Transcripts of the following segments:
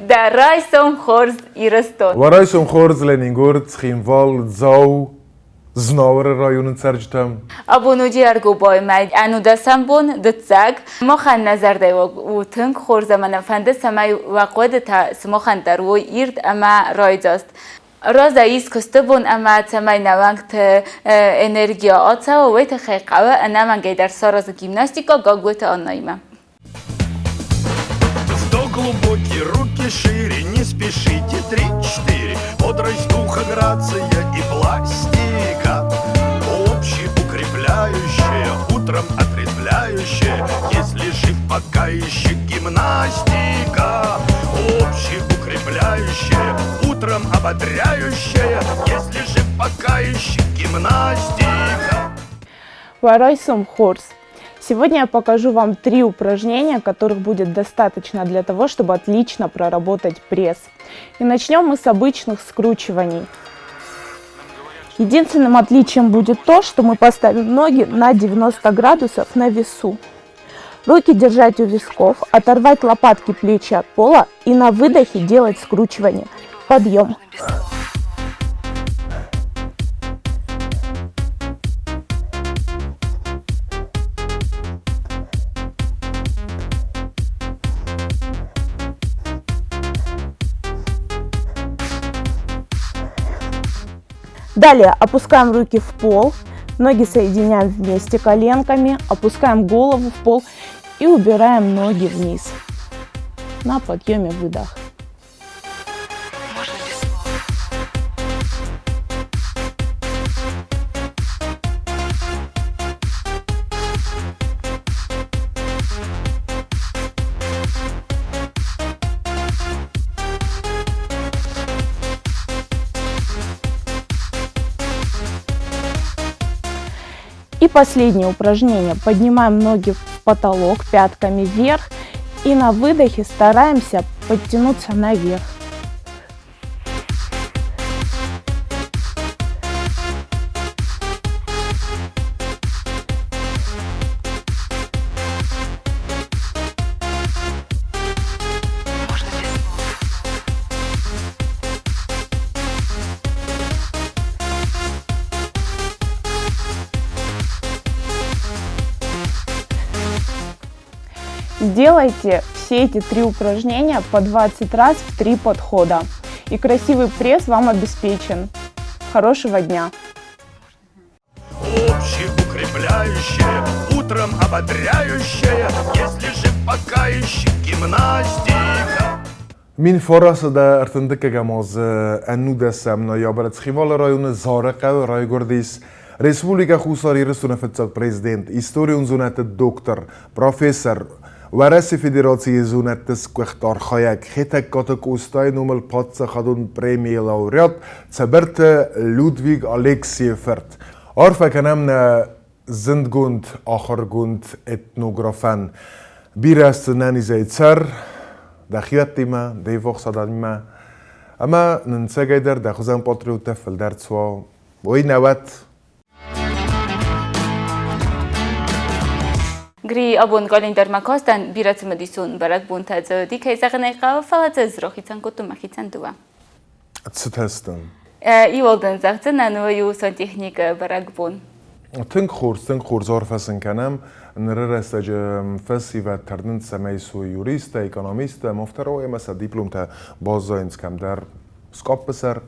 Дӕ райсом хорз, Ирыстон! Уӕ райсом хорз, Ленингор, Цхинвал, Дзау, Знауыры районы цӕрджытӕм. Абон уыди ӕргобаймӕ ӕнудӕсӕм бон, дыццӕг. Махӕн нӕ зӕрдӕ у тынг хорз ӕмӕ нӕ фӕнды, цӕмӕй уӕ хъуыдытӕ сымахӕн дӕр уой ирд ӕмӕ райдзаст. Роза ис куысты бон ӕмӕ цӕмӕй нӕ уӕнгты энергия ацӕуа, уый тыххӕй хъӕуы ӕнӕмӕнгӕй дӕр саразын гимнастикӕ Гаглойты Аннаимӕ. Вдох глубокий, руки шире, не спешите, три-четыре. Бодрость духа, грация и пластика. Общеукрепляющая, утром отрезвляющая. Если жив, пока еще гимнастика. Общеукрепляющая, утром ободряющая. Если жив, пока еще гимнастика. Уӕ райсом хорз. Сегодня я покажу вам три упражнения, которых будет достаточно для того, чтобы отлично проработать пресс. И начнем мы с обычных скручиваний. Единственным отличием будет то, что мы поставим ноги на 90 градусов на весу. Руки держать у висков, оторвать лопатки плечи от пола и на выдохе делать скручивание. Подъем. Далее опускаем руки в пол, ноги соединяем вместе коленками, опускаем голову в пол и убираем ноги вниз. На подъеме выдох. И последнее упражнение. Поднимаем ноги в потолок, пятками вверх. И на выдохе стараемся подтянуться наверх. Сделайте все эти три упражнения по 20 раз в три подхода. И красивый пресс вам обеспечен. Хорошего дня! Общеукрепляющая, утром ободряющая, если жив, пока еще гимнастика. 1431 азы ӕнудӕсӕм ноябры Цхинвалы районы Зары хъӕуы райгуырдис Республикӕ Хуссар Ирыстоны фыццаг президент, историон зонӕдты доктор, профессор, Уӕрӕсейы Федерацийы зонӕдты сгуыхт архайӕг Хетӕгкаты Къостайы номыл паддзахадон премийы лауреат Цӕбӕрты Людвиг Алексийы фырт. Арфӕ кӕнӕм нӕ зындгонд ахуыргонд этнографӕн. Бирӕ азты нӕнизӕй цӕр, дӕ хиуӕттимӕ, де ввахс адӕмимӕ ӕмӕ нын цӕгӕйдӕр дӕ хуызӕн патриоттӕ фылдӕр цуа, уый нӕ уӕд. Гри абон календармӕ кастӕн бирӕ цымыдисон бӕрӕгбонтӕ дзы уыди, кӕй зӕгъын ӕй хъӕуы, фӕлӕ дзы ӕз рахицӕн кодтон мӕхицӕн дыууӕ. Цытӕ сты? Иуылдӕн зӕгъдзынӕн, уый у сантехникы бӕрӕгбон. Тынг хорз, тынг хорз арфӕ сын кӕнӕм. Ныры рӕстӕджы фӕсивӕд тырнынц, цӕмӕй суой юристтӕ, экономисттӕ, ӕмӕ ӕмӕ сӕ дипломтӕ баззайынц кӕмдӕр скъаппы сӕр,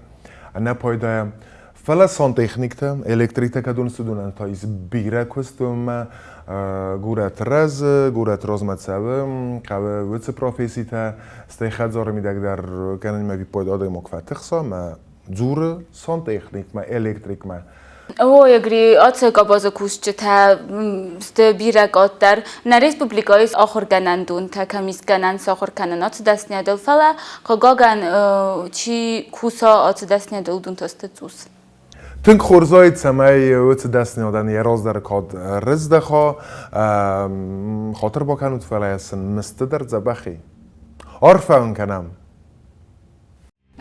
ӕнӕпайдайӕ. Фӕлӕ сантехниктӕ, электриктӕ кӕдон студонӕн та ис бирӕ куыст ӕмӕ горӕт рӕзы, горӕт размӕ цӕуы, хъӕуы уыцы професситӕ, стӕй хӕдзары мидӕг дӕр кӕнынмӕ виппайды адӕймаг фӕтыхса ӕмӕ дзуры сантехникмӕ, электрикмӕ. Ой, Гри, ацы къабазы кусджытӕ сты бирӕ къаддӕр. Нӕ республикӕйы ахуыргӕнӕндонтӕ кӕм ис гӕнӕн сахуыр кӕнын ацы дӕсныйадыл, фӕлӕ, хъыгагӕн, чи куса ацы дӕсныйадыл, уыдон та сты цъус. Тынг хорз уаид, цӕмӕй уыцы дӕсныйадӕн йӕ раздӕры кад рыздӕха, хатыр бакӕнут, фӕлӕ сын мысты дӕр дзӕбӕх и. Арфӕ уын кӕнӕм!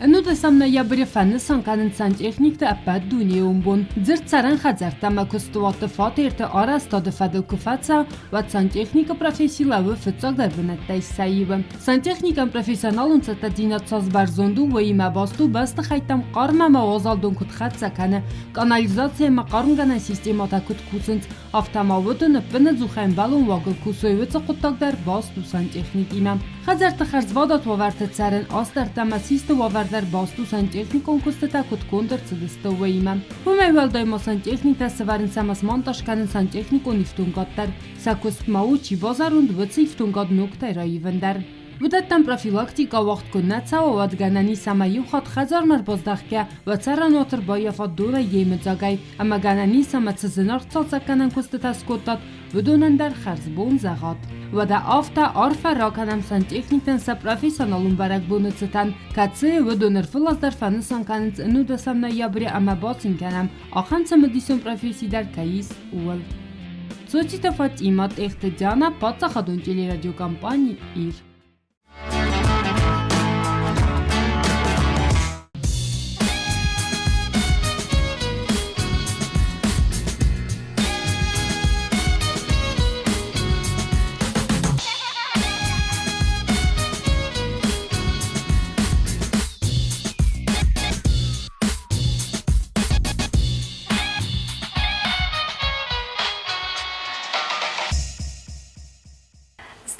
Ӕнудӕсӕм ноябры фӕнысан кӕнынц сантехникты ӕппӕт дунейон бон. Дзырд цӕрӕн хӕдзӕрттӕ ӕмӕ куыстуӕтты фатерты арӕзтады фӕдыл куы фӕцӕуы, уӕд сантехникы професси лӕууы фыццагдӕр бынӕттӕй сӕ иуы. Сантехникӕн профессионалон цӕттӕдзинад цас бӕрзонд у, уыимӕ баст у бӕстыхӕйттӕм хъарм ӕмӕ уазал дон куыд хӕццӕ кӕны, къанализаци ӕмӕ хъармгӕнӕн системӕтӕ куыд кусынц, Афтӕ ма уыдон ӕппынӕдзух ӕмбӕлон уагыл кусой уыцы хъуыддаг дӕр баст у сантехникимӕ. Хӕдзӕртты хӕрзвадат уавӕрты цӕрын астӕрдтӕ ӕмӕ систы уавӕр дӕр баст у сантехникон куыстытӕ куыд конд ӕрцыдысты, уыимӕ. Уымӕй уӕлдай ма сантехниктӕ сӕвӕрынц ӕмӕ смонтаж кӕнынц сантехникон ифтонгад дӕр. Сӕ куыст ма у, чи базӕронд, уыцы ифтонгад ногтӕй раивын дӕр. Уыдӕттӕн профилактикӕ уагъд куы нӕ цӕуа, уӕд гӕнӕн ис ӕмӕ иу хатт хӕдзармӕ ӕрбаздӕхгӕ, уӕ цӕрӕнуат ӕрбаййафа донӕй йемыдзагӕй, ӕмӕ гӕнӕн ис ӕмӕ цы зынаргъ цалцӕггӕнӕн куыстытӕ скодтат, уыдонӕн дӕр хӕрзбон зӕгъат. Уӕдӕ афтӕ арфӕ ракӕнӕм сантехниктӕн сӕ профессионалон бӕрӕгбоны цытӕн, кӕцыйы уыдон ӕрвылаз дӕр фӕнысан кӕнынц ӕнудӕсӕм ноябры ӕмӕ бацин кӕнӕм, ахӕм цымыдисон професси дӕр кӕй ис, ууыл. Цоциты Фатима, Тъехты Диана, паддзахадон телерадиокомпани «Ир».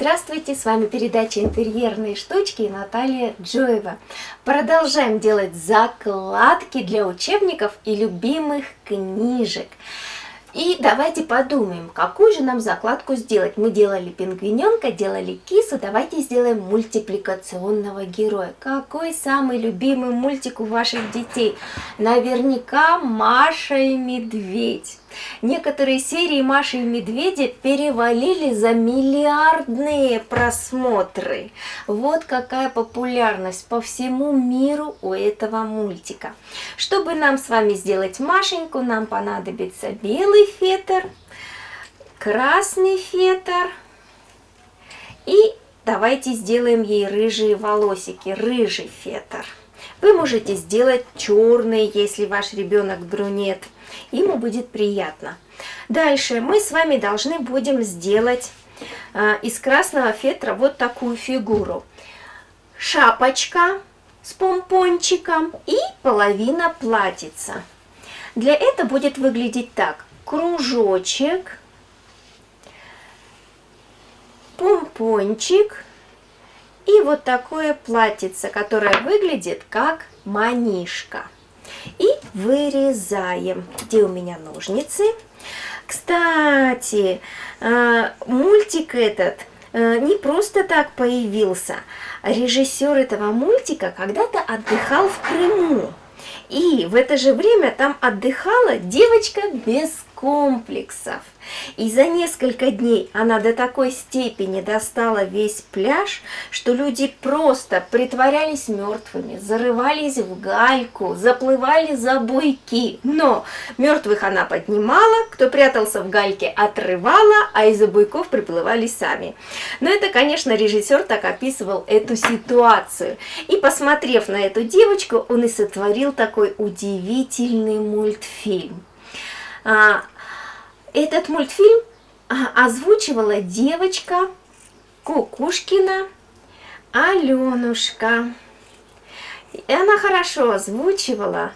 Здравствуйте, с вами передача «Интерьерные штучки» и Наталья Джоева. Продолжаем делать закладки для учебников и любимых книжек. И давайте подумаем, какую же нам закладку сделать. Мы делали пингвиненка, делали кису, давайте сделаем мультипликационного героя. Какой самый любимый мультик у ваших детей? Наверняка Маша и Медведь. Некоторые серии Маши и Медведя перевалили за миллиардные просмотры. Вот какая популярность по всему миру у этого мультика. Чтобы нам с вами сделать Машеньку, нам понадобится белый фетр, красный фетр и давайте сделаем ей рыжие волосики, рыжий фетр. Вы можете сделать черный, если ваш ребенок брюнет, ему будет приятно. Дальше мы с вами должны будем сделать из красного фетра вот такую фигуру. Шапочка с помпончиком и половина платьица. Для этого будет выглядеть так. Кружочек, помпончик и вот такое платьице, которое выглядит как манишка. И вырезаем. Где у меня ножницы? Кстати, мультик этот не просто так появился. Режиссер этого мультика когда-то отдыхал в Крыму. И в это же время там отдыхала девочка без комплексов. И за несколько дней она до такой степени достала весь пляж, что люди просто притворялись мертвыми, зарывались в гальку, заплывали за буйки. Но мертвых она поднимала, кто прятался в гальке, отрывала, а из-за буйков приплывали сами. Но это, конечно, режиссер так описывал эту ситуацию. И посмотрев на эту девочку, он и сотворил такой удивительный мультфильм. Этот мультфильм озвучивала девочка Кукушкина Аленушка. И она хорошо озвучивала.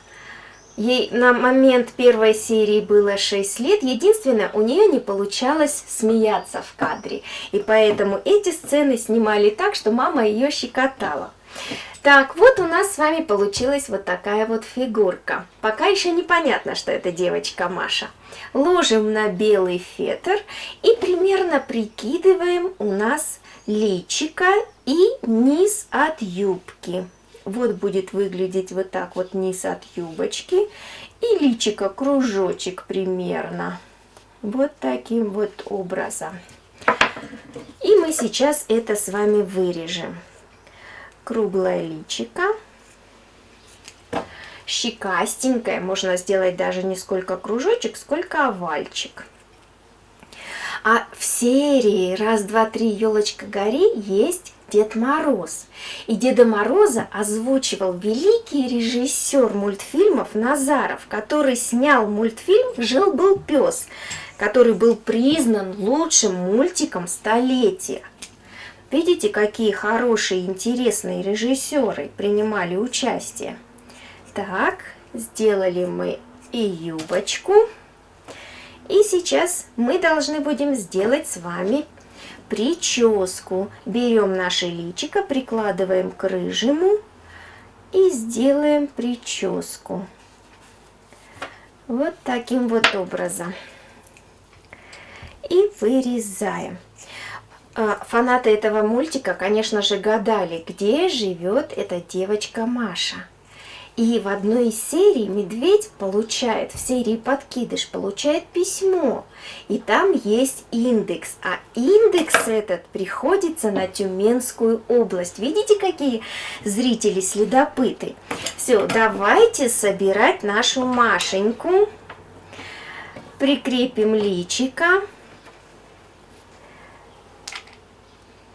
Ей на момент первой серии было 6 лет. Единственное, у нее не получалось смеяться в кадре. И поэтому эти сцены снимали так, что мама ее щекотала. Так, вот у нас с вами получилась вот такая вот фигурка. Пока еще непонятно, что это девочка Маша. Ложим на белый фетр и примерно прикидываем у нас личико и низ от юбки. Вот будет выглядеть вот так вот низ от юбочки и личико, кружочек примерно. Вот таким вот образом. И мы сейчас это с вами вырежем. Круглое личико, щекастенькое, можно сделать даже не сколько кружочек, сколько овальчик. А в серии «Раз, два, три, елочка, гори» есть Дед Мороз. И Деда Мороза озвучивал великий режиссер мультфильмов Назаров, который снял мультфильм «Жил-был пес», который был признан лучшим мультиком столетия. Видите, какие хорошие, интересные режиссеры принимали участие. Так, сделали мы и юбочку. И сейчас мы должны будем сделать с вами прическу. Берем наше личико, прикладываем к рыжему и сделаем прическу. Вот таким вот образом. И вырезаем. Фанаты этого мультика, конечно же, гадали, где живет эта девочка Маша. И в одной из серий медведь получает, в серии «Подкидыш» получает письмо. И там есть индекс. А индекс этот приходится на Тюменскую область. Видите, какие зрители следопыты? Все, давайте собирать нашу Машеньку. Прикрепим личико.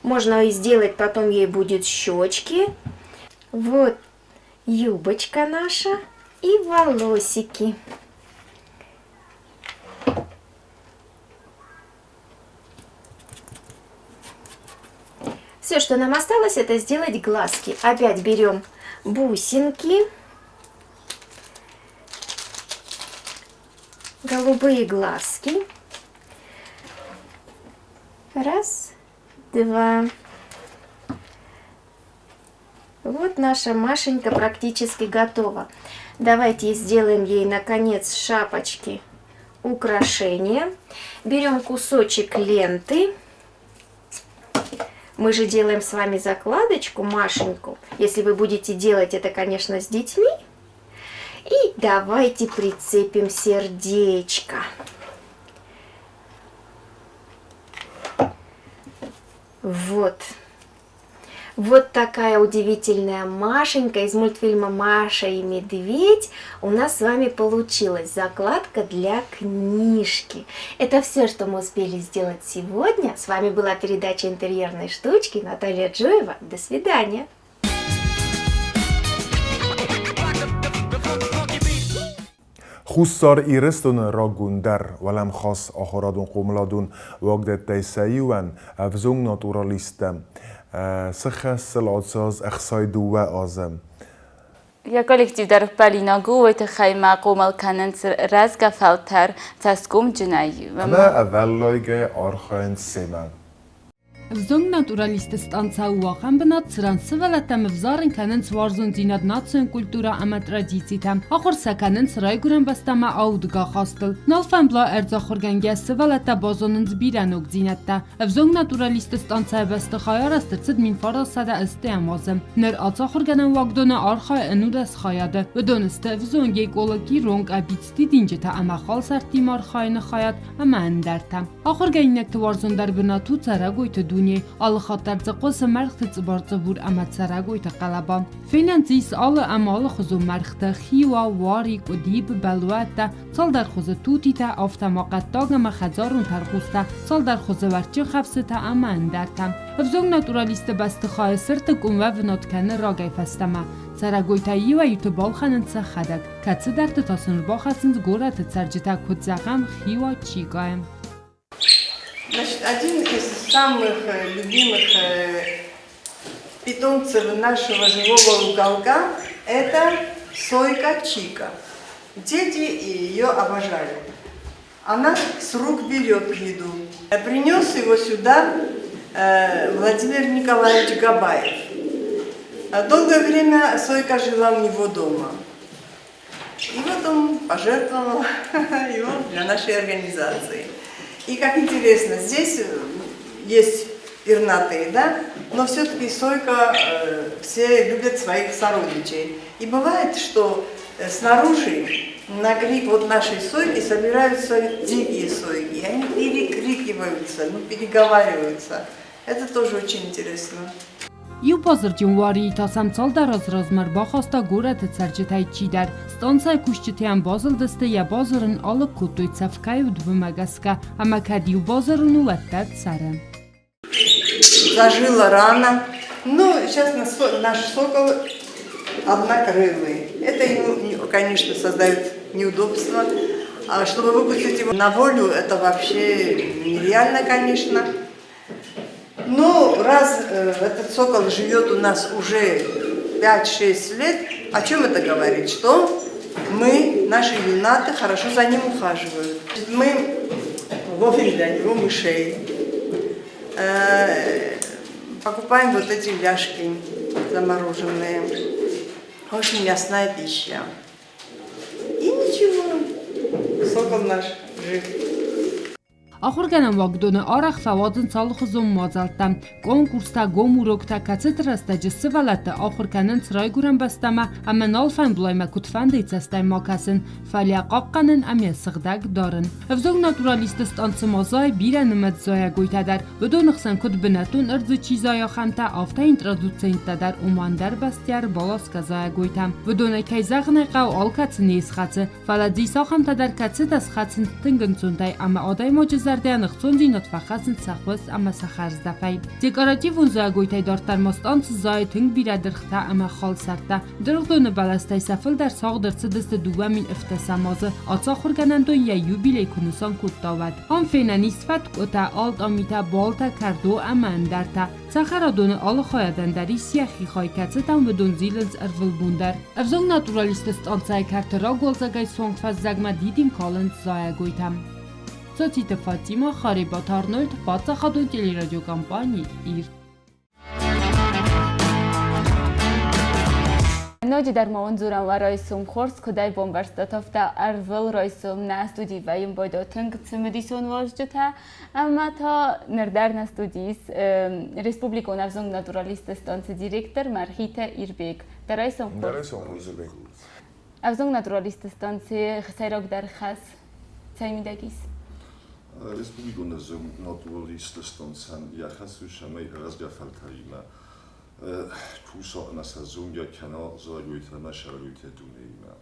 Можно и сделать, потом ей будет щечки. Вот юбочка наша и волосики. Все, что нам осталось, это сделать глазки. Опять берем бусинки, голубые глазки. Раз, два. Вот наша Машенька практически готова. Давайте сделаем ей, наконец, шапочки украшения. Берем кусочек ленты. Мы же делаем с вами закладочку, Машеньку. Если вы будете делать это, конечно, с детьми. И давайте прицепим сердечко. Вот. Вот такая удивительная Машенька из мультфильма «Маша и медведь» у нас с вами получилась. Закладка для книжки. Это все, что мы успели сделать сегодня. С вами была передача «Интерьерные штучки». Наталья Джоева. До свидания. Хуссар Ирыстоны рагондӕр уӕлӕмхас ахуырадон-хъомыладон уагдӕттӕй сӕ иуӕн ӕвзонг натуралисттӕ цы хӕс сыл ацы аз 62 азы. Йӕ коллектив дӕр ппӕлинаг у, уый тыххӕй ма хъомыл кӕнынц рӕзгӕ фӕлтӕр цӕсгомджынӕй. Ӕмӕ ӕвӕллайгӕ архайынц семӕ. Ӕвзонг натуралистты станцӕ у ахӕм бынат, цыран сывӕллӕттӕм ӕвзарын кӕнынц уарзондзинад национ культурӕ ӕмӕ традицитӕм, ахуыр сӕ кӕнынц райгуырӕн бӕстӕмӕ аудгӕ ахастыл. Налфӕмбла ӕрдзахуыргӕнгӕ сывӕллӕттӕ базонынц бирӕ ногдзинӕдтӕ. Ӕвзонг натуралистты станцӕйы бӕстыхай арӕзт ӕрцыд 1980 азы. Ныр ацахуыргӕнӕн уагдоны архайы ӕнудӕс хайады. Уыдон сты ӕвзонг экологи, ронг ӕбицты дидинджытӕ ӕмӕ халсӕрттимӕ архайыны хайад ӕмӕ ӕндӕртӕ. Ахуыргӕнинӕгты уарзондӕр бынат у цӕрӕгойты дуне. Алы хатт дӕр дзы хъуысы мӕргъты цъыбар-цъыбур ӕмӕ цӕрӕгойты хъӕлӕба. Фенӕн дзы ис алы ӕмӕ алыхуызон мӕргътӕ, хиуа, уари, къуыдипп, бӕлуӕттӕ, цалдӕр хуызы тутитӕ, афтӕ ма хъӕддаг ӕмӕ хӕдзарон тӕрхъустӕ, цалдӕр хуызы уӕртджын хӕфсытӕ ӕмӕ ӕндӕртӕ. Ӕвзонг натуралистты бӕстыхайы цырты къуым уӕвынад кӕны рагӕй фӕстӕмӕ. Цӕрӕгойтӕй иуӕй-иуты балхӕнынц сӕхӕдӕг, кӕцыдӕрты та сын ӕрбахӕссынц горӕты цӕрджытӕ, куыд зӕгъӕм, хиуа, чикайы. Значит, один из самых любимых питомцев нашего живого уголка – это сойка Чика. Дети ее обожали. Она с рук берет еду. Принес его сюда Владимир Николаевич Габаев. Долгое время Сойка жила у него дома. И вот он пожертвовал его для нашей организации. И как интересно, здесь есть пернатые, да, но все-таки Сойка, все любят своих сородичей. И бывает, что снаружи на крик вот нашей сойки собираются дикие сойки, и они перекрикиваются, ну, переговариваются. Это тоже очень интересно. Иу базырджын уарийы та сӕм цалдӕр азы размӕ ӕрбахаста горӕты цӕрджытӕй чидӕр. Станцӕйы кусджытӕ йӕм базылдысты, йӕ базыр ын алыг кодтой цӕф кӕй уыд, уымӕ гӕсгӕ. Ӕмӕ кӕд иу базыр ын у, уӕддӕр цӕры. Зажила рана. Ну, сейчас наш сокол однокрылый. Это ему, конечно, создает неудобства. А чтобы выпустить его на волю, это вообще нереально, конечно. Но раз этот сокол живет у нас уже 5-6 лет, о чем это говорит? Что мы, наши юннаты, хорошо за ним ухаживают. Мы ловим для него мышей, покупаем вот эти ляжки замороженные. Очень мясная пища. И ничего, сокол наш жив. Ахуыргӕнӕн уагдоны арӕх фӕуадзынц алыхуызон мадзӕлттӕ, конкурстӕ, гом уроктӕ, кӕцыты рӕстӕджы сывӕллӕтты ахуыр кӕнынц райгуырӕн бӕстӕмӕ ӕмӕ алфӕмблаймӕ куыдфӕндыйы цӕстӕй ма кӕсын, фӕлӕ хъахъхъӕнын ӕмӕ сыгъдӕг дарын. Ӕвзонг натуралистты станцы ма зайы бирӕнымӕц зайӕгойтӕ дӕр. Уыдоны хсӕн куыд бынӕттон ӕрдзы чи зайы, ахӕмтӕ, афтӕ интродуценттӕ дӕр, ома ӕндӕр бӕстӕ ӕрбаласгӕ зайӕгойтӕ. Уыдонӕй, кӕй зӕгъын ӕй хъӕуы, алкӕцы не схӕцы, Фӕлӕ дзы ис ахӕмтӕ дӕр, кӕцытӕ схӕцынц тынг ӕнцонтӕй ӕмӕ адӕймаджы зӕрдӕйӕн ӕхцондзинад фӕхӕссынц сӕ хуыз ӕмӕ сӕ хӕрздӕфӕй. Декоративон зайӕгойтӕй дарддӕр ма станцы зайы тынг бирӕ дыргътӕ ӕмӕ халсӕрттӕ. Дыргъдоны бӕлӕстӕй сӕ фылдӕр сагъд ӕрцыдысты 2017 азы. Ацы ахуыргӕнӕндон йӕ юбилей куы нысан кодта, уӕд. Ам фенӕн ис фӕткъуытӕ, алтъамитӕ, балтӕ, кӕрдо ӕмӕ ӕндӕртӕ. Цӕхӕрадоны алы хайадӕн дӕр ис йӕхи хай, кӕцытӕм уыдон зилынц ӕрвылбон дӕр. Ӕвзонг натуралистты станцӕйы кӕрты рагуалдзӕгӕй суанг фӕззӕгмӕ дидин калынц зайӕгойтӕм. Цоциты Фатимӕ, Харебаты Арнольд, паддзахадон телерадиокомпани «Ир». Ноджыдӕр ма уын дзурӕм уӕ райсом хорз, куыдӕй бомбӕрстат, афтӕ ӕрвыл райсом нӕ студийы вӕййын байдайы тынг цымыдисон уазджытӕ. Ӕмӕ та ныр дӕр нӕ студийы ис республикон ӕвзонг натуралистты станцы директор Мӕргъиты Ирбег. Дӕ райсом хорз. Дӕ райсом хорз, Ирбег. Ӕвзонг натуралистты станцы сӕйрагдӕр хӕс цӕй мидӕг ис? Республикон ӕвзонг натуралистты станцӕн йӕ хӕс у, цӕмӕй рӕзгӕ фӕлтӕримӕ куса ӕмӕ сӕ зонгӕ кӕна зайӕгойтӕ ӕмӕ сӕрӕгойтӕ дунеимӕ.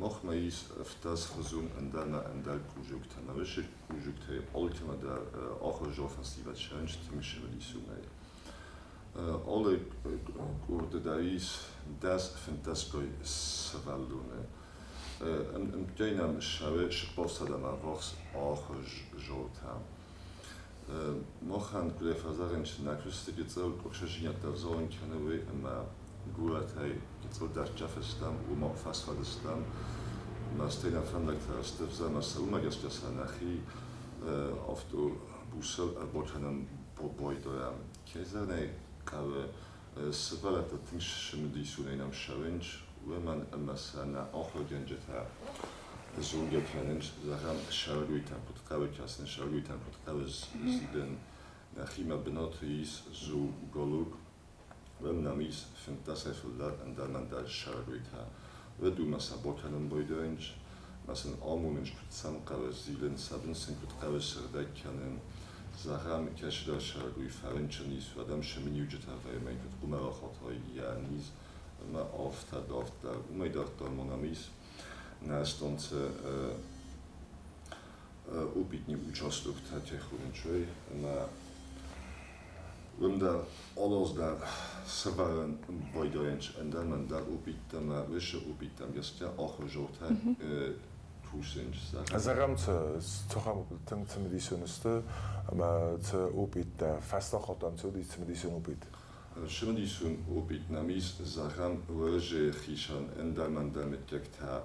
Махмӕ ис ӕфтӕсхуызон ӕндӕр ӕмӕ ӕндӕр кружоктӕ. Нӕ кружоктӕй алкӕмӕ дӕр ахуырзау фӕсивӕд сӕрӕнчы тынг цымыдисонӕй. Алы къорды дӕр ис 10-15 сывӕллоны. Ӕмткӕй нӕм ссары 400-мӕ ӕввахс ахуырзаутӕ. Махӕн куыдӕй фӕзӕгъынц, нӕ куысты гыццыл къухсызинӕдтӕ ӕвзарын кӕны уый, ӕмӕ горӕтӕй гыццыл дӕрддзӕф стӕм, уымӕ фӕсфӕд стӕм. Ӕмӕ стӕй нӕ фӕндӕгтӕ сты ӕмӕ сӕ уымӕ гӕсгӕ сӕ нӕхи автобусыл ӕрбакӕнӕм байдайӕм. Кӕй зӕгъын ӕй хъӕуы, сывӕллӕттӕ тынг цымыдисонӕй нӕм ссӕуынц, уымӕн ӕмӕ сӕ нӕ ахуыргӕнджытӕ зонгӕ кӕнынц, зӕгъӕм, сӕрӕгойтӕм куыд хъӕуы кӕсын, сӕрӕгойтӕм куыд хъӕуы зилын. Нӕхимӕ бынаты ис зооголог, уым нӕм ис 15-ӕй фылдӕр ӕндӕр-ӕндӕр сӕрӕгойтӕ. Уӕд уымӕ сӕ бакӕнын байдайынц, ӕмӕ сын амонынц, куыд сӕм хъӕуы зилын, сӕ бын сын куыд хъӕуы сыгъдӕг кӕнын. Зӕгъӕм, кӕцыдӕр сӕрӕгой фӕрынчын ис, уӕд ӕм цы миниуджытӕ вӕййы, куыд хъуымӕ рахатай йӕ низ, ӕмӕ афтӕ дарддӕр. Уымӕй дарддӕр ма нӕм ис нӕ станцы опытный участоктӕ техонынчой ӕмӕ уым дӕр алаз дӕр сӕвӕрӕн байдайынц ӕндӕр ӕндӕр опыттӕ ӕмӕ уыцы опыттӕм гӕсгӕ ахуырдзаутӕ кусынц. Зӕгъӕм, цахӕм тынг цымыдисон сты ӕмӕ цы опыттӕ фӕстаг хатт цы уыди цымыдисон опыт? Цымыдисон опыт нӕм ис, зӕгъӕм, Уӕрӕсейы хицӕн ӕндӕр-ӕндӕр мыггӕгтӕ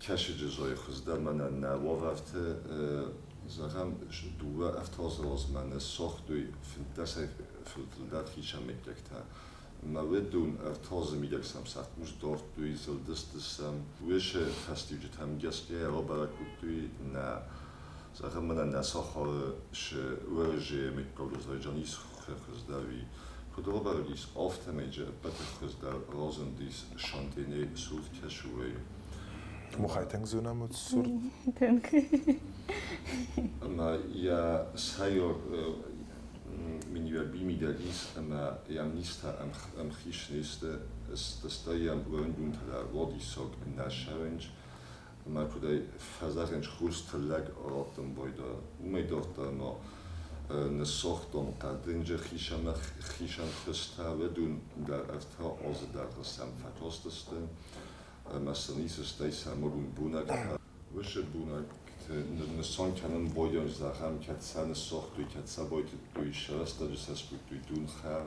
кӕсӕджы зойы хуыздӕр мӕнӕн нӕ уавӕрты, зӕгъӕм, дыууӕ ӕфтауцы размӕ нӕ сагътой 15-ӕй фылдӕр хицӕн мыггӕгтӕ. Мӕ уыдон ӕртадзы мидӕг сӕм сӕ хъус дардтой, зылдысты сӕм. Уыцы фӕстиуджытӕм гӕсгӕ рабӕрӕг кодтой нӕ, зӕгъӕм, мӕнӕ нӕ сахары цы Уӕрӕсейы мыггаг Азербайджан ис хуыздӕр, уый. Куыд рабӕрӕг ис, афтӕмӕй дзы ӕппӕты хуыздӕр разындис Шантене сурткӕсурӕй. Мухай тынг зонӕм сурт? Тынг. Ӕмӕ йӕ сӕйраг миниуӕг бимидӕг ис ӕмӕ йӕм низтӕ ӕмхиц не сты, стӕй йӕм уырнгунтӕ дӕр уадиссаг нӕ ссарынц, ӕмӕ куыдӕй фӕзӕгъынц, хорз тыллӕг раттын байдайы. Уымӕй дарддӕр ма Ныссагътон хъӕдынджы хицӕн хуызтӕ, уыдон дӕр 3 азы дӕргъы сӕм фӕкастысты ӕмӕ сын ис стӕй сӕрмагонд бунӕгтӕ. Уыцы бунӕгты нысан кӕнын вӕййынц, зӕгъӕм, кӕд сӕ ныссагътой, кӕд сӕ байтыдтой, сӕ рӕстӕджы сӕ скодтой донхӕр,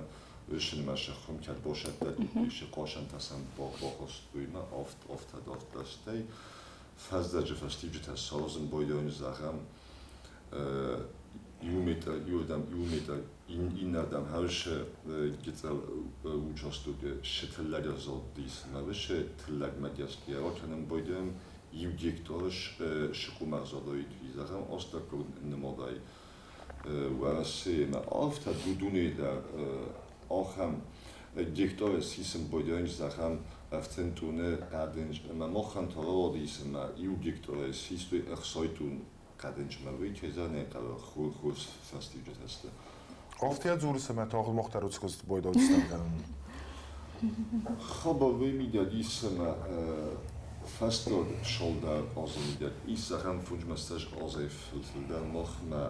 уыцы сӕ хуым кӕд басӕттӕ кодтой, сӕ хъасӕнтӕ сӕм бахастой ӕмӕ афтӕ дарддӕр. Стӕй фӕздӕджы фӕстиуджытӕ саразын байдайынц, зӕгъӕм, 1 метр иуырдӕм, 1 метр иннӕрдӕм хӕрзы гыццыл участокы цы тыллӕг ӕрзылдис ӕмӕ уыцы тыллӕгмӕ гӕсгӕ ракӕнын байдайӕм 1 гектары цы къуым ӕрзадаид, уый, зӕгъӕм, астӕуккаг нымадӕй Уӕрӕсейы афтӕ дунейы дӕр ахӕм гектары сисын байдайынц, зӕгъӕм, 30 тонны хъӕдындз ӕмӕ махӕн та рауадис ӕмӕ 1 гектарӕй систой 60 тонны хъӕдындзмӕ. Уый, кӕй зӕгъын ӕй хъӕуы, хорз фӕстиуджытӕ сты. Афтӕ дзурыс ӕмӕ тагъд мах дӕр уыцы куыст байдайдзыстӕм кӕнын. Хабар уый мидӕг ис, ӕмӕ фӕстаг цалдӕр азы мидӕг ис ахӕм фондзмӕстӕз азӕй фылдӕр махмӕ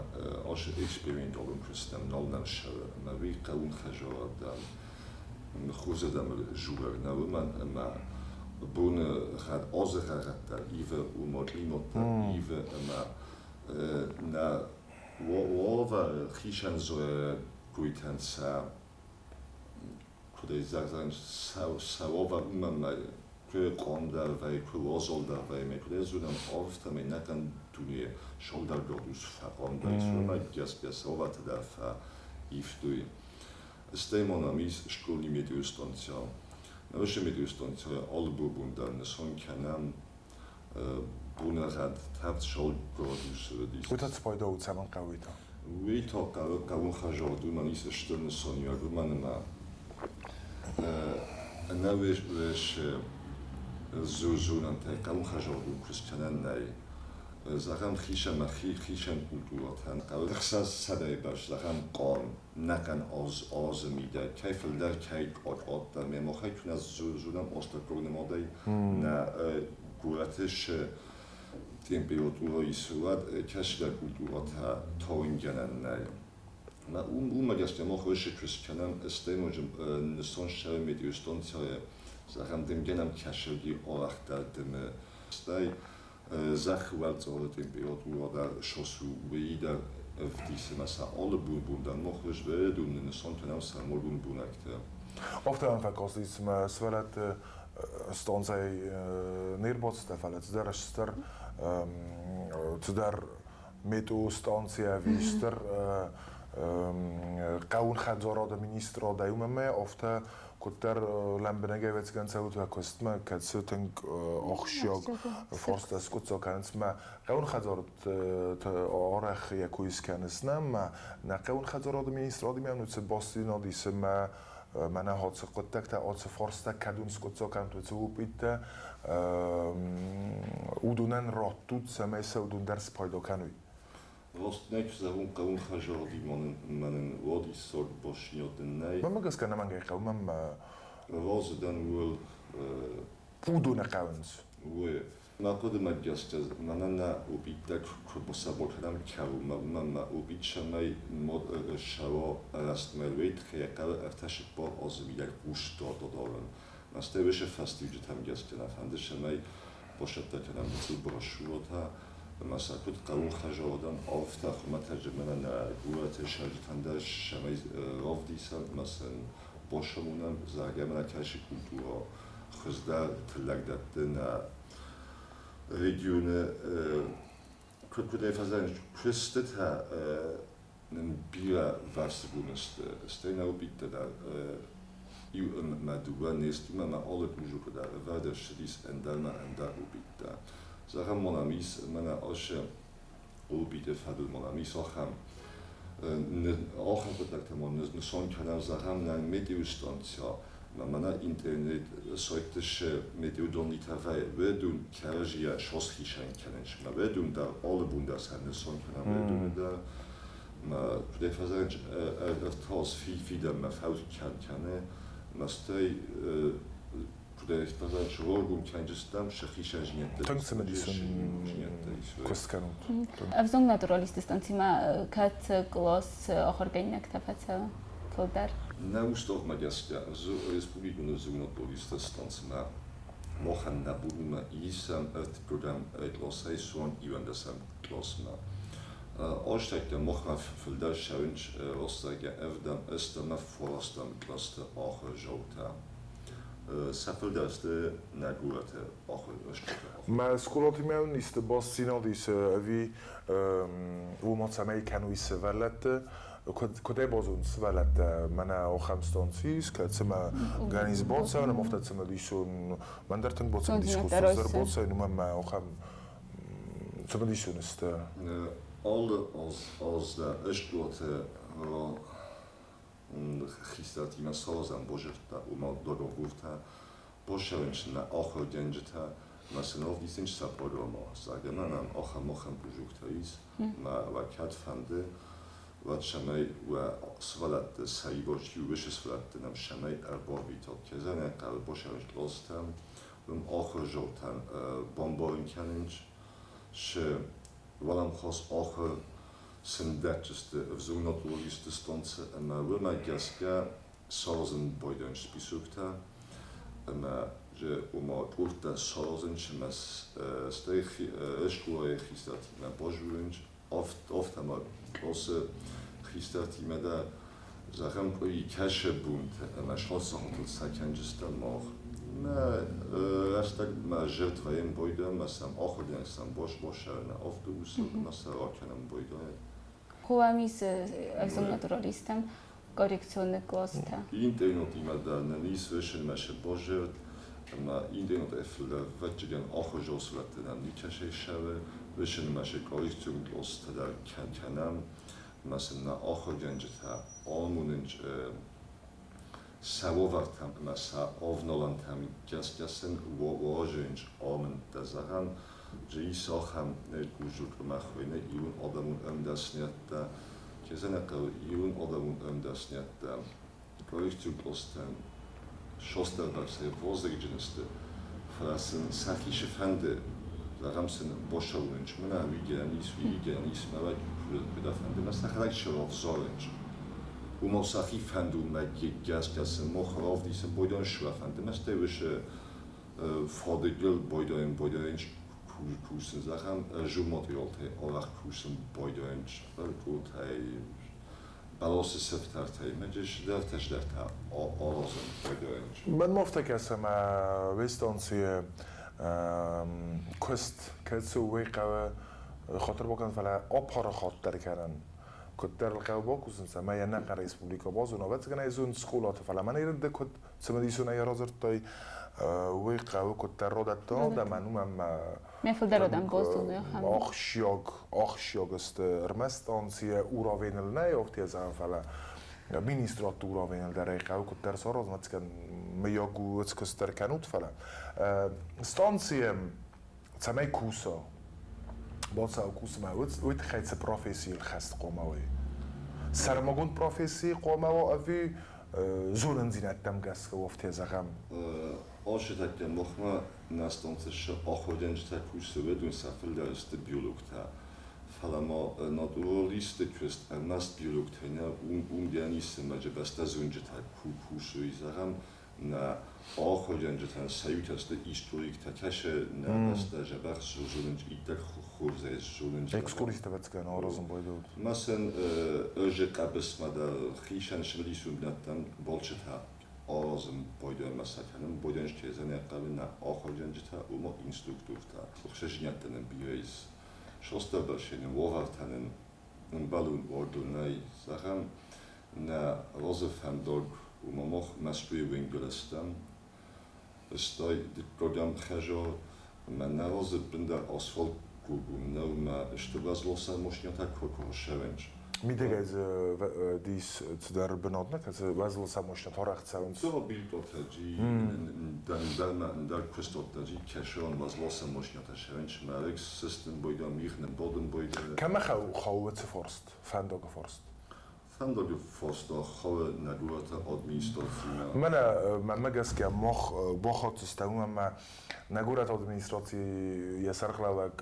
ацы эксперименталон куыстӕн нал нӕм ссӕуы ӕмӕ уый хъӕуын хӕдзарадӕн хорз адӕмыл дзурӕг нӕ, уымӕн ӕмӕ боны гъӕд азы гъӕдтӕ ивы, уымӕ климат дӕр ивы ӕмӕ нӕ уавӕры хицӕн зайӕгойтӕн сӕ куыд ӕй зӕгъдзӕн, сӕ уавӕр уымӕн куы хъомдӕр вӕййы, куы уазалдӕр вӕййы, ӕмӕ куыд ӕй зонӕм, афтӕмӕй нӕхъӕн дуне сӕлдӕр градус фӕхъомдӕр ис, уымӕ гӕсгӕ сӕ уавӕртӕ дӕр фӕивтой. Стӕй ма нӕм ис школьный метеостанцӕ. Уыцы метеостанцӕйы алы бон дӕр нысан кӕнӕм боныгъӕд тӕвд 100 градусы уыдис. Уый та цы пайда у, цӕмӕн хъӕуы уый та? Уый та хъӕуы хъӕуын хӕдзарад, уымӕн ис стыр нысаниуӕг, уымӕн ӕмӕ ӕнӕуи зонӕнтӕй хъӕуын хӕдзарадон куыст кӕнӕн нӕй. Зӕгъӕм, хицӕн ӕмӕ хицӕн культурӕтӕн хъӕуы 600-ӕй бӕрц, зӕгъӕм, хъарм, нӕхъӕн азы мидӕг, кӕй фылдӕр, кӕй къаддӕр. Ме мохӕй куы нӕ зонӕм остӕккаг нымадӕй нӕ горӕты цы температурӕ ис, уӕд кӕцыдӕр культурӕтӕ тауынгӕнӕн нӕй. Уымӕ гӕсгӕ мах уыцы куыст кӕнӕм, стӕй ноджы нысан ссарӕм метеостанцӕйы, зӕгъӕм, дымгӕ нӕм кӕсӕги арӕхдӕр дымы. Стӕй зӕххы уӕлцъары температурӕ дӕр сосу, уый дӕр ӕвдисы ӕмӕ сӕ алы бон дӕр мах уызвӕрӕдон нысан кӕнӕм сӕрмагонд бунӕгтӕ. Афтӕ мӕм фӕкасти, цыма сывӕллӕтты станцӕйы не рбацыдтӕ, фӕлӕ цыдӕр стыр цыдӕр метеостанци ӕви стыр хъӕуын хӕдзарады министрадӕй, уымӕ ӕмӕ афтӕ куыддӕр лӕмбынӕг ӕвӕццӕгӕн цӕут уӕ куыстмӕ, кӕцы тынг ахсджиаг фарста скъуыддзаг кӕнынц. Мӕ хъӕуын хӕдзарады арӕх йӕ кой скӕнынц нӕ, мӕ нӕ хъӕуын хӕдзарады министрадимӕ уыцы бастдзинад исы мӕ мӕнӕ ацы хъуыддӕгтӕ, ацы фарста кӕдон скъуыддзаг кӕнут, уыцы упъиттӕ уыдонӕн раттут, цӕмӕй сӕ уыдон дӕр спайда кӕной. Раст нӕ куы зӕгъон, хъӕуын хӕдзаради мӕнӕн уадиссаг бастдзинад нӕй. Мӕнмӕ гӕсгӕ ӕнӕмӕнгӕй хъӕуы мӕм. Разы дӕн ууыл. Уыдоны хъӕуынц. Уый. Мӕ хъуыдымӕ гӕсгӕ, мӕнӕн нӕ обидтӕ куы сӕ кӕнӕм кӕуынмӕ, уымӕн мӕ обид цӕмӕй ссӕуа рӕстмӕ, уый тыххӕй хъӕуы 34 азы мидӕг хъусдард адарын. Стӕй уыцы фӕстиуджытӕм гӕсгӕ нӕ фӕнды, цӕмӕй бацӕттӕ кӕнӕм гыццыл брошюрӕтӕ ӕмӕ сӕ куыд хъӕуын хӕдзарадӕн, афтӕ хуымӕтӕджы мӕнӕ нӕ горӕты цӕрджытӕн дӕр цӕмӕй равдисӕм ӕмӕ сын бацамонӕм, зӕгъгӕ, мӕнӕ кӕцы культурӕ хуыздӕр тыллӕг дӕтты нӕ регионы куыд ӕй фӕзӕгъынц, куыстытӕ нын бирӕ вӕрцгон сты, стӕй нӕ обидтӕ дӕр иу ӕмӕ дыууӕ не сты, ӕмӕ алы кружокы дӕр ӕвӕрд ӕрцыдис ӕндӕрмӕ ӕндӕр обидтӕ. Зӕгъӕм, ма нӕм ис мӕнӕ ацы обиды фӕдыл ма нӕм ис ахӕм хъуыддӕгтӕ ма нысан кӕнӕм, зӕгъӕм, нӕ метеостанцӕ мӕнӕ интернет сайтты цы метеодоннитӕ вӕййы, уыдон кӕрӕдзийӕ сосхицӕн кӕнынц. Мӕ уыдон дӕр алы бон дӕр сӕ нысан кӕнӕм уыдоны дӕр. Мӕ куыдӕй фӕзӕгъынц, ӕртӕ фидӕнмӕ фӕуд кӕны, мӕ стӕй Куыдӕй роргом кӕнджыстӕм сӕхи сӕзинӕдтӕ. Тынг цымыдисон куыст кӕнут. Ӕвзонг натуралистты станцимӕ кӕцы кълас ахуыргӕнинӕгтӕ фӕцӕуы фылдӕр? Нӕ уставмӕ гӕсгӕ республикон ӕвзонг натуралистты станцимӕ махӕн нӕ бонмӕ исӕм ӕртыккӕгӕм къласӕй суанг 11-ӕм къласмӕ. Азтӕгтӕ махмӕ фылдӕр цӕуынц рӕстӕгӕй ӕвдӕм, ӕстӕм ӕмӕ фарӕстӕм кълӕсты ахуырдзаутӕ. Сӕ фылдӕр сты нӕ горӕты ахуыргӕнджытӕ. Мӕ скъолатимӕ уын исты бастдзинад ис ӕви уымӕ цӕмӕй кӕной сывӕллӕтты? Куыдӕй базонынц сывӕллӕттӕ, мӕнӕ ахӕм станци ис, кӕцымӕ гӕнӕн ис бацӕуын, ӕмӕ афтӕ цымыдисон, мӕн дӕр тынг бацымыдис кодта, ӕз дӕр бацӕуын, уымӕн мӕ ахӕм цымыдисон сты. Алы аз дӕр скъолаты хистӕртимӕ саразӕм божӕрттӕ, ома договортӕ, босӕрынчынмӕ ахуыргӕнджытӕ ӕмӕ сын ӕвдисынц сӕ программӕ. Зӕгъгӕ, нӕм ахӕм кружоктӕ ис, ӕмӕ уӕ кӕд фӕнды, уӕд цӕмӕй уӕ сывӕллӕтты сӕрибар чи у, уыцы сывӕллӕтты нӕм цӕмӕй ӕрбарвитат. Кӕй хъӕуы босӕрынч къластӕм, уым ахуырдзаутӕн бамбарын кӕнынц, цы уӕлӕмхас ахуыр сын дӕтдзысты ӕвзонг натуралистты станцы ӕмӕ уымӕ гӕсгӕ саразын байдайынц списоктӕ ӕмӕ ома къордтӕ саразынц ӕмӕ стӕй скъолайы хистӕртимӕ базурынц, афтӕ ма къласы хистӕртимӕ дӕр, зӕгъӕм, къуыри кӕсы бунты ӕмӕ схӕццӕхуытыл сӕ кӕнджыстӕм мах. Мӕ рӕстӕг мӕ зӕрд вӕййӕм байдайӕм ӕмӕ сӕм ахуыргӕнӕг сӕм бас-басӕры автобусыл ӕмӕ сӕ ракӕнӕм байдайӕм. Хуам ис ӕвзонг натуралисттӕм коррекционный класстӕ. Интернатимӕ дӕр нын ис весынмӕ сӕ базӕрд, ӕмӕ интернатӕй фылдӕр ӕвӕццӕгӕн ахуырдзау сывӕллӕттӕ нӕм никӕцӕй ссары. Весынмӕ сӕ коррекцион къластӕ дӕр кӕнӕм, ӕмӕ сын нӕ ахуыргӕнджытӕ амонынц сӕ уавӕртӕм ӕмӕ сӕ авналӕнтӕм гӕсгӕ сын уарзынц амындтӕ. Зӕгъӕм, дзы ис ахӕм кружок ӕмӕ хуыйны Ирон адӕмон ӕмдӕсныйӕдтӕ. Кӕй хъӕуы ирон адӕмон ӕмдӕсныйӕдтӕ коррекцион къластӕн сосдӕрбӕрцӕй вазыгджын сты, фӕлӕ сын сӕхи цы фӕнды, зӕгъӕм сын бацӕуынц, мӕнӕ уый гӕнӕн ис, уый гӕнӕн ис, мӕ куыд фӕнды, мӕ сӕхӕдӕг цы равзарынц. Уымӕн сӕхи фӕндонмӕ гӕсгӕ сын мах равдисын байдайын цы фӕнды, мӕ стӕй уыцы фадыгыл байдайын кусын, зӕгъӕм, журматериалтӕй арӕх кусын байдайын къултӕй, бӕласы сыфтӕртӕй, цыдӕртӕ аразын байдайын. Мӕнмӕ афтӕ кӕсы, ӕмӕ станцийы куыст, кӕцы уый хъӕуы хатыр бакӕнын, фӕлӕ апарахатдӕр кӕнын. Куыддӕр ыл хъӕуы бакусын, цӕмӕй ӕнӕхъӕн республикӕ базона. Ӕвӕццӕгӕн ӕй зонынц скъолаты, фӕлӕ мӕнӕ ирӕттӕ куыд цымыдисонӕй радзырдтай, уый хъӕуы куыддӕр радӕтта адӕмӕн, уымӕн ӕмӕ Мӕ фылдӕр адӕм базоны ахӕм. Ахсджиаг сты ӕрмӕст станцийы уровеныл нӕ, афтӕ зӕгъӕм, фӕлӕ министрадты уровеныл дӕр ӕй хъӕуы куыддӕр саразын, ӕвӕццӕгӕн, мыййаг у куыст дӕр кӕнут, фӕлӕ станцийы цӕмӕй куса, бацӕуа кусынмӕ, уый тыххӕй цы профессийыл хӕст хъуамӕ уой? Сӕрмагонд професси хъуамӕ уа ӕви зонындзинӕдтӕм гӕсгӕ афтӕ зӕгъӕм? Алчитӕккӕ махмӕ нӕ станцы ахуыргӕнджытӕ кусы, уыдон сӕ фылдӕр сты биологтӕ. Фӕлӕ ма натуралистты куыст ӕрмӕст биологтӕй нӕ, уым дӕр ницы ӕмӕ бӕстӕзонджытӕ кусой, зӕгъӕм, нӕ ахуыргӕнджытӕн сӕ иутӕ сты историктӕ, кӕсы нӕ бӕстӕ дзӕбӕх зонынц, иттӕг хорзӕй зонынц. Экскурситӕ ӕвӕццӕгӕн аразын байдыдтой. Ма сын ӕзы къӕбысмӕ дӕр хицӕн цымыдисон бынӕттӕм балцытӕ аразын байдайынмӕ сӕ кӕнын байдайынц кӕй хъӕуы нӕ ахуыргӕнджытӕ, ома инструктортӕ. Ӕхсӕзинӕдтӕ нын бирӕ ис. Сосдӕрбӕрцӕй нын уавӕртӕ нын ӕмбӕлон уагдон нӕй. Зӕгъӕм, нӕ разы фӕндаг, ома мах Мӕскуыйы уынгыл стӕм, стӕй дыккӕгӕм хӕдзар, ӕмӕ нӕ разы бындӕр асфальт гугун нӕу ӕмӕ стыр уӕзласӕн машинӕтӕ куы ссӕуынц. Мидӕгӕй дзы дис цыдӕр бынат нӕ кӕцы уӕзласӕн машинӕтӕ арӕх цӕуынц. Билтъотӕджи ӕндӕрмӕ ӕндӕр куыстуӕттӕджи кӕсӕн уӕзласӕн машинӕтӕ ссӕуынц, ӕмӕ сыстын бойда, мигъ ныббадын бойда. Кӕмӕ хауы цы фарст, фӕндагы фарст? Фӕндаджы фарста хауы нӕ горӕты администрацимӕ. Мӕнӕ мӕнмӕ гӕсгӕ мах бахатдзыстӕм ӕмӕ нӕ горӕты администрацийы йӕ сӕргълӕууӕг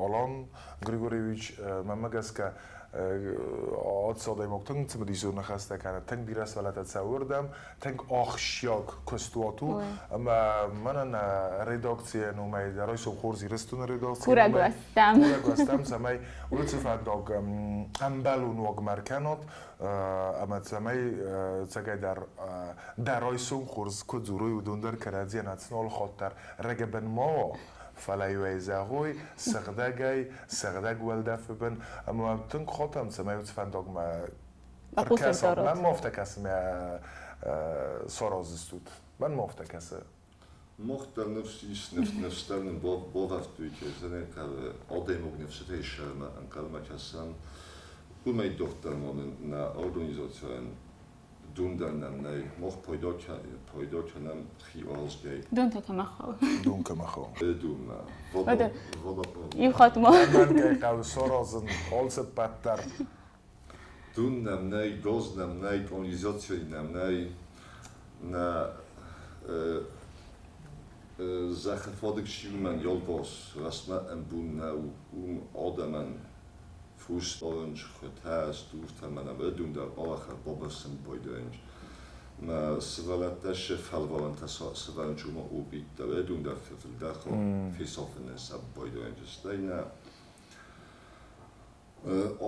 Алан Григорьевич, мӕнмӕ гӕсгӕ, ацы адӕймаг тынг цымыдисон ныхӕстӕ кӕны, тынг бирӕ сывӕллӕттӕ цӕуы уырдӕм, тынг ахсджиаг куыстуат у. Ӕмӕ мӕнӕн нӕ редакцийӕн уымӕй дӕр райсом хорз Ирыстоны редакцийы Курӕг уӕ стӕм. Курӕг уӕ стӕм, цӕмӕй уыцы фӕндаг ӕмбӕлон уагмӕ ӕркӕнат ӕмӕ цӕмӕй ӕцӕгӕйдӕр дӕ райсом хорз куы дзурой, уыдон дӕр кӕрӕдзийӕн ацнол хатт дӕр рӕгӕбын ма уа, фӕлӕ-иу ӕй зӕгъой сыгъдӕгӕй, сыгъдӕг уӕлдӕфы бын ӕмӕ тынг хатӕм, цӕмӕй уыцы фӕндагмӕ ӕркӕсат. Мӕнмӕ афтӕ кӕсы, мӕ сараздзыстут. Мӕнмӕ афтӕ кӕсы. Мах дӕр ныфс ис, ныфс дӕр нын бавӕрдтой, кӕй зӕнӕ адӕймаг ныфсытӕй сӕрмӕ ӕнхъӕлмӕ кӕсӕм. Уымӕй дарддӕр ма нын нӕ организацийӕн дон дӕр нӕм нӕй. Мах пайда кӕнӕм хи аразгӕй. Дон та кӕмӕ хауы? Дон кӕмӕ хауы? Донмӕ. Иу хатт ма. Мӕнгӕй хъӕуы саразын алцыппӕт дӕр. Дон нӕм нӕй, газ нӕм нӕй, канализаци нӕм нӕй. Нӕ зӕххы фадыг сиумӕн ялварс рӕстмӕ ӕмбун нӕу, уым адӕмӕн фусдарынч, хуытӕ, стуртӕ мӕнӕ уыдон дӕр арӕх ӕрбабырсын байдайынц. Мӕ сывӕллӕттӕ се фӕлварӕнтӕ сӕвӕрынц уымӕ обидтӕ, уыдон дӕр фылдӕр фесафынӕн сӕ байдайынц. Стӕй нӕ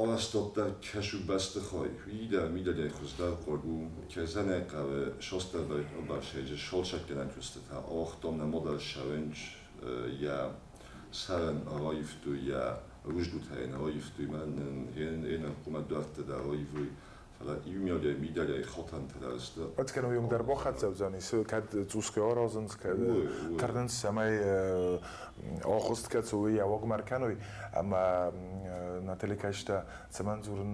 Арӕзтадтӕ кӕсуг бӕстыхай, уый дӕр мидӕгӕй хуыздӕр хъуаг у, кӕй зӕгъын ӕй хъӕуы, сосдӕрбӕрӕг ӕрбарсӕджы сӕлсӕггӕнӕн куыстытӕ ауагътам нӕ мадӕл ссарынч, йӕ сӕрӕн раивтой, йӕ рудзгуытӕ йын раивтой, мӕнӕн нын хъуамӕ дуӕрттӕ дӕр раивой, фӕлӕ иумиагӕй мидӕгӕй хатӕнтӕ дӕр сты. Ӕцӕгӕн уый дӕр бахӕццӕ уыдзӕнис, кӕд цъусгӕ аразынц, кӕд тырнынц, цӕмӕй агъуыст кӕцы у, йӕ уагмӕ ӕркӕной. Ӕмӕ Натали кӕстӕ цӕмӕн дзурын,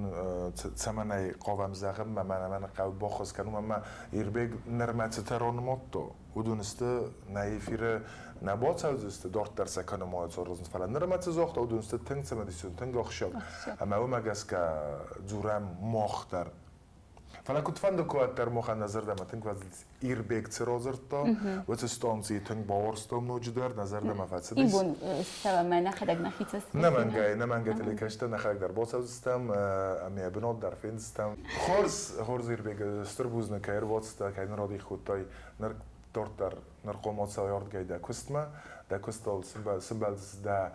цӕмӕн ӕй хъавӕм зӕгъынмӕ, мӕнӕ мӕн хъӕуы баххуыс кӕнун ӕмӕ Ирбег нырмӕ цытӕ ранымадта, уыдон сты нӕ эфиры нӕ бацӕудзысты, дарддӕр сӕ кӕнынмӕ ацӕудзысты, фӕлӕ нырмӕ цы загъта, уыдон сты тынг цымыдисон, тынг ахсджиаг. Ӕмӕ уымӕ гӕсгӕ дзурӕм мах дӕр. Фӕлӕ куыдфӕнды куы уӕддӕр махӕн нӕ зӕрдӕмӕ тынг фӕцыд Ирбег цы радзырдта, уыцы станцийы тынг бауарзтам ноджыдӕр, нӕ зӕрдӕмӕ фӕцыдис. Ибон цӕуӕм нӕхӕдӕг нӕхи цӕст. Нӕмӕнгӕй, нӕмӕнгӕй телекӕсджытӕ нӕхӕдӕг дӕр бацӕудзыстӕм ӕмӕ йӕ бынат дӕр фендзыстӕм. Хорз, хорз Ирбег, стыр бузныг, кӕй ӕрбацыдтӕ, кӕй нын радих кодтай. Ныр дарддӕр ныр хъуамӕ ацӕуай ардыгӕй дӕ куыстмӕ. Дӕ куыстыл сымбӕлдзыс дӕ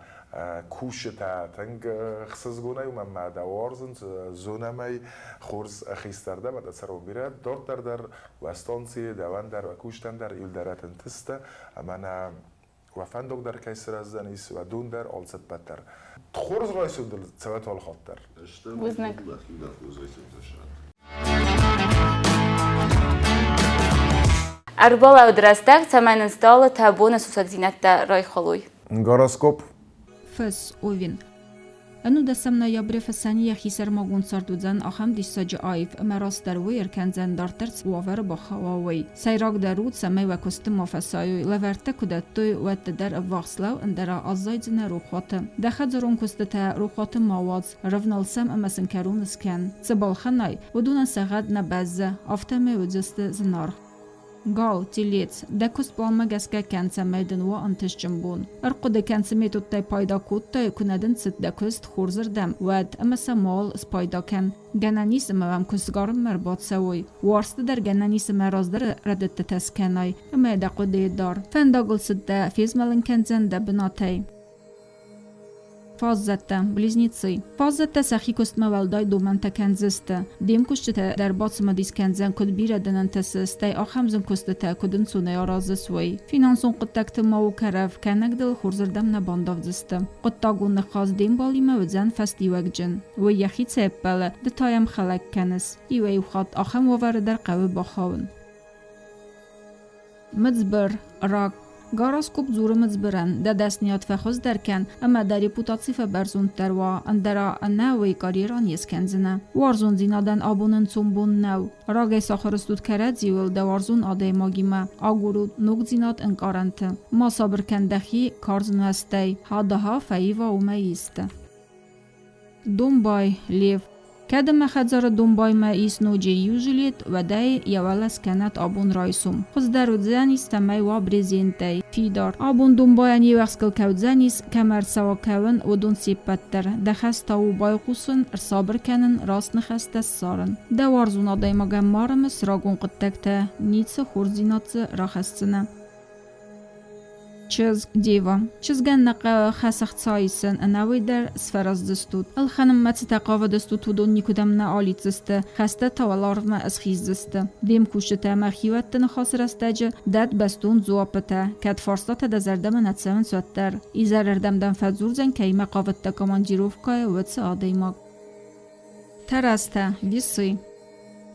кусджытӕ тынг ӕхсызгонӕй, уымӕн ӕмӕ дӕ уарзынц, зонӕм ӕй, хорз хистӕр дӕ ӕмӕ дӕ цӕрон бирӕ. Дарддӕр дӕр уӕ станцийы, дӕуӕн дӕр, уӕ кустӕн дӕр иуылдӕр ӕнтысты ӕмӕ нӕ уӕ фӕндаг дӕр кӕй сырӕздзӕнис, уӕ дон дӕр, алцыппӕт дӕр. Хорз райсом дыл цӕуӕт алхатт дӕр. Бузныг. Ӕрбалӕуд рӕстӕг, цӕмӕй нын стъалы боны сусӕгдзинӕдтӕ райхалой. Гороскоп. Фыс, Овен. Ӕнудӕсӕм ноябры фысӕн йӕхи сӕрмагонд цард уыдзӕн ахӕм диссаджы аив ӕмӕ растдӕр уый ӕркӕндзӕн дарддӕр цы уавӕры бахауа, уый. Сӕйрагдӕр у, цӕмӕй уӕ куысты ма фӕсайой, лӕвӕрттӕ куы дӕттой, уӕд ды дӕр ӕввахс лӕу, ӕндӕра аззайдзынӕ рохуаты. Дӕ хӕдзарон куыстытӕ рохуаты ма уадз, рывнал сӕм ӕмӕ сын кӕрон скӕн. Цы балхӕнай, уыдонӕн сӕ гъӕд нӕ бӕззы, афтӕмӕй уыдзысты зынаргъ. Гал, телец, дӕ куыст пъланмӕ гӕсгӕ кӕн, цӕмӕй дын уа ӕнтыстджын бон. Ӕрхъуыды кӕн, цы методтӕй пайда кодтай, куы нӕ дын цыд дӕ куыст хорзырдӕм, уӕд, ӕмӕ сӕ мауал спайда кӕн. Гӕнӕн ис, ӕмӕ уӕм куы сгарынмӕ ӕрбацӕуой. Уарзты дӕр гӕнӕн ис, ӕмӕ раздӕры рӕдыдтытӕ скӕнай, ӕмӕ дӕ хъуыдыйы дар. Фӕндагыл цыд дӕ фезмӕлын кӕндзӕн дӕ бынатӕй. Фаззӕттӕ, близнецы. Фаззӕттӕ сӕхи куыстмӕ уӕлдай домӕнтӕ кӕндзысты. Де мкусджытӕ дӕр бацымыдис кӕндзӕн, куыд бирӕ дын ӕнтысы, стӕй ахӕм зын куыстытӕ куыд ӕнцонӕй аразыс, уый. Финансон хъуыддӕгты ма у кӕрӕф, кӕнӕг дыл хорзырдӕм нӕ бандавдзысты. Хъуыддагон ныхас де мбалимӕ уыдзӕн фӕстиуӕгджын. Уый йӕхицӕй ӕппӕлы, ды та йӕм хӕлӕг кӕныс. Иуӕй-иу хатт ахӕм уавӕры дӕр хъӕуы бахауын. Мыдзбыр, рак. Гороскоп дзуры мыдзбырӕн, дӕ дӕсниад фӕхуыздӕр кӕн ӕмӕ дӕ репутаци фӕбӕрзонддӕр уа, ӕндӕра ӕнӕ уый карьерӕ не скӕндзынӕ. Уарзондзинадӕн абон ӕнцон бон нӕу. Рагӕй сахуыр стут кӕрӕдзиуыл дӕ уарзон адӕймагимӕ, агурут ногдзинад ӕнкъарӕнты. Ма сабыр кӕн дӕхи карз нуӕзтӕй, хадаха фӕива уымӕй исты. Домбай, лев. Кӕд ӕмӕ хӕдзары домбаймӕ ис ноджы иу жилет, уӕд ӕй йӕ уӕлӕ скӕнӕт абон райсом. Хуыздӕр уыдзӕнис, цӕмӕй уа брезентӕй, фидар. Абон домбайӕн йе уӕхскыл кӕудзӕнис, кӕм ӕрцӕуа кӕуын, уыдон се ппӕт дӕр. Дӕ хӕс та у байхъусын, ӕрсабыр кӕнын, раст ныхӕстӕ ссарын. Дӕ уарзон адӕймагӕн ма рымыс рагон хъуыддӕгтӕ, ницы хорздзинад дзы рахӕсдзынӕ. Чызг, дева. Чызгӕн нӕ хъӕуы хӕс ӕхца исын, ӕнӕуый дӕр сфӕраздзыстут. Ӕлхӕнынмӕ цытӕ хъавыдыстут, уыдон никуыдӕм нӕ алидздзысты, хӕстӕ та уӕларвмӕ ысхиздзысты. Де мкусджытӕ ӕмӕ хиуӕтты ныхасы рӕстӕджы дӕтт бӕстон дзуаппытӕ, кӕд фарстатӕ дӕ зӕрдӕмӕ нӕ цӕуынц, уӕддӕр. Изӕрырдӕм дӕм фӕдзурдзӕн, кӕимӕ хъавыдтӕ командировкӕйы, уыцы адӕймаг. Тӕрӕзтӕ, весы.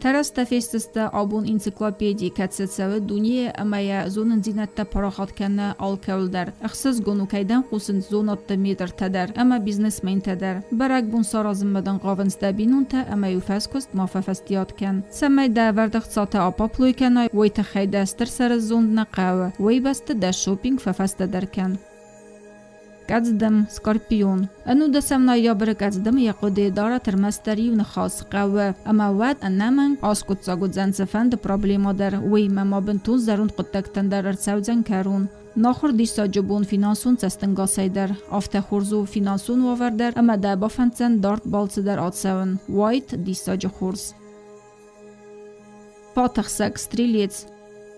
Тӕрӕзтӕ фестдзысты абон энциклопеди, кӕцы цӕуы дунейы ӕмӕ йӕ зонындзинӕдтӕ парахат кӕны алкӕуыл дӕр. Ӕхсызгон у, кӕй дӕм хъусынц зонадты метртӕ дӕр ӕмӕ бизнесментӕ дӕр. Бӕрӕгбон саразынмӕ дын хъавынц дӕ бинонтӕ ӕмӕ-иу фӕскуыст ма фӕфӕстиат кӕн. Цӕмӕй дӕ ӕвӕрд ӕхцатӕ апаплой кӕнай, уый тыххӕй дӕ стыр сӕры зонд нӕ хъӕуы, уый бӕсты дӕ шопинг фӕфӕстӕдӕр кӕн. Къӕдздым, скорпион. Ӕнудӕсӕм ноябры къӕдздым йӕ хъуыдыйы дарӕт ӕрмӕстдӕр иу ныхас хъӕуы, ӕмӕ уӕд ӕнӕмӕнг аскъуыддзаг уыдзӕн цыфӕнды проблемӕ дӕр, уыимӕ ма бынтон зӕронд хъуыддӕгтӕн дӕр ӕрцӕудзӕн кӕрон. Нахуыр диссаджы бон финансон цӕстӕнгасӕй дӕр. Афтӕ хорз у финансон уавӕр дӕр ӕмӕ дӕ бафӕнддзӕн дард балцы дӕр ацӕуын. Уайт диссаджы хорз. Фатӕхсӕг, стрелец.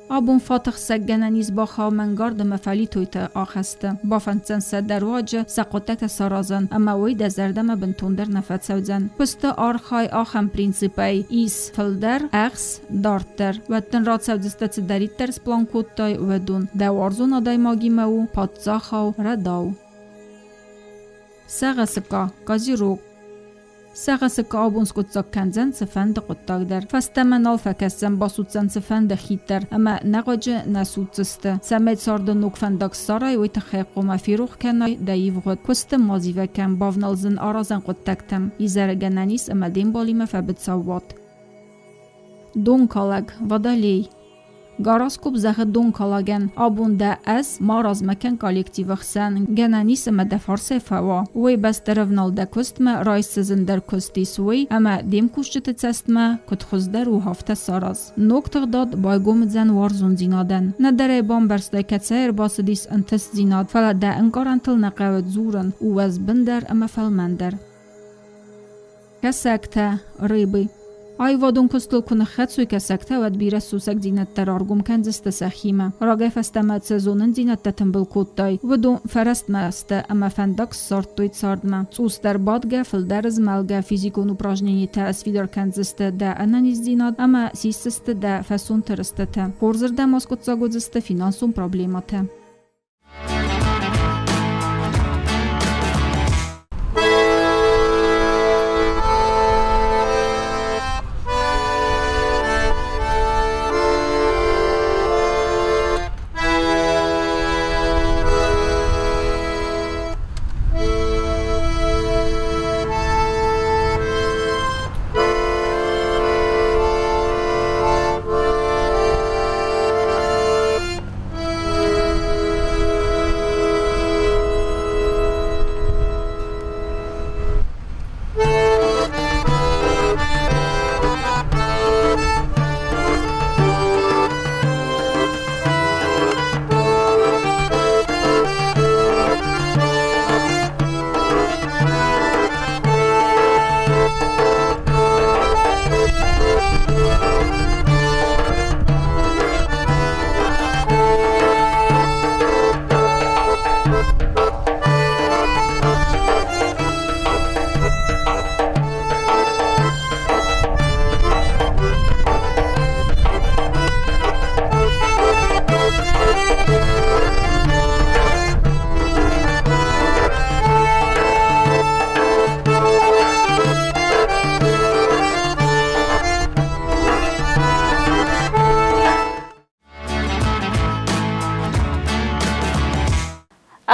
Абон фатӕхсӕггӕнӕн ис бахауы мӕнгард ӕмӕ фӕлитойты ахӕсты. Бафӕнддзӕн сӕ дӕ руаджы сӕ хъуыддӕгтӕ саразын, ӕмӕ уый дӕ зӕрдӕмӕ бынтондӕр нӕ фӕцӕудзӕн. Куысты архай ахӕм принципӕй: ис фылдӕр, ӕхс, дарддӕр. Уӕд дын рацӕудзысты цыдӕриддӕр сплан кодтай, уыдон. Дӕ уарзон адӕймагимӕ у паддзахау, рӕдау. Сӕгъӕсыкъа, козерог. Сӕгъӕсыкъа абон скъуыддзаг кӕндзӕн цыфӕнды хъуыддаг дӕр. Фӕстӕмӕ нал фӕкӕсдзӕн, басудздзӕн цыфӕнды хид дӕр ӕмӕ нӕгъуӕджы нӕ судздзысты. Цӕмӕй царды ног фӕндаг ссарай, уый тыххӕй хъуамӕ ферох кӕнай дӕ ивгъуыд. Куысты ма зивӕг кӕн, бавнал зын аразӕн хъуыддӕгтӕм. Изӕры гӕнӕн ис ӕмӕ де мбалимӕ фӕбыцӕу уат. Донкалӕг, водолей. Гороскоп зӕгъы донкалагӕн: Абон дӕ ӕз ма размӕ кӕн коллективы хсӕн, гӕнӕн ис ӕмӕ дӕ фарсӕй фӕуа. Уый бӕсты рӕвнал дӕ куыстмӕ, райс цы зындӕр куыст ис, уый, ӕмӕ де мкусджыты цӕстмӕ, куыд хуыздӕр у, афтӕ сараз. Ног тыгъдад байгом уыдзӕн уарзондзинадӕн. Нӕдӕр ӕй бамбӕрстай, кӕцӕй ӕрбацыдис ӕнтыстдзинад, фӕлӕ дӕ ӕнкъарӕнтыл нӕ хъӕуы дзурын, у уӕзбындӕр ӕмӕ фӕлмӕндӕр. Кӕсӕгтӕ, рыбы. Аивадон куыстыл куы ныххӕцой кӕсӕгтӕ, уӕд бирӕ сусӕгдзинӕдтӕ раргом кӕндзысты сӕхимӕ. Рагӕй фӕстӕмӕ цы зонындзинӕдтӕ тымбыл кодтай, уыдон фӕрӕстмӕ сты ӕмӕ фӕндаг ссардтой цардмӕ. Цъусдӕр бадгӕ, фылдӕр змӕлгӕ физикон упражненитӕ сфидар кӕндзысты дӕ ӕнӕниздзинад ӕмӕ сисдзысты дӕ фӕсонты рыстытӕ. Хорзырдӕм аскъуыддзаг уыдзысты финансон проблемӕтӕ.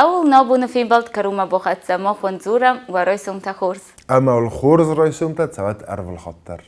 Ауыл нӕ боны фембӕлд кӕронмӕ бахӕццӕ, мах уын дзурӕм, уӕ райсомтӕ хорз. Ӕмӕ уыл хорз райсомтӕ цӕуӕд ӕрвылхатт дӕр.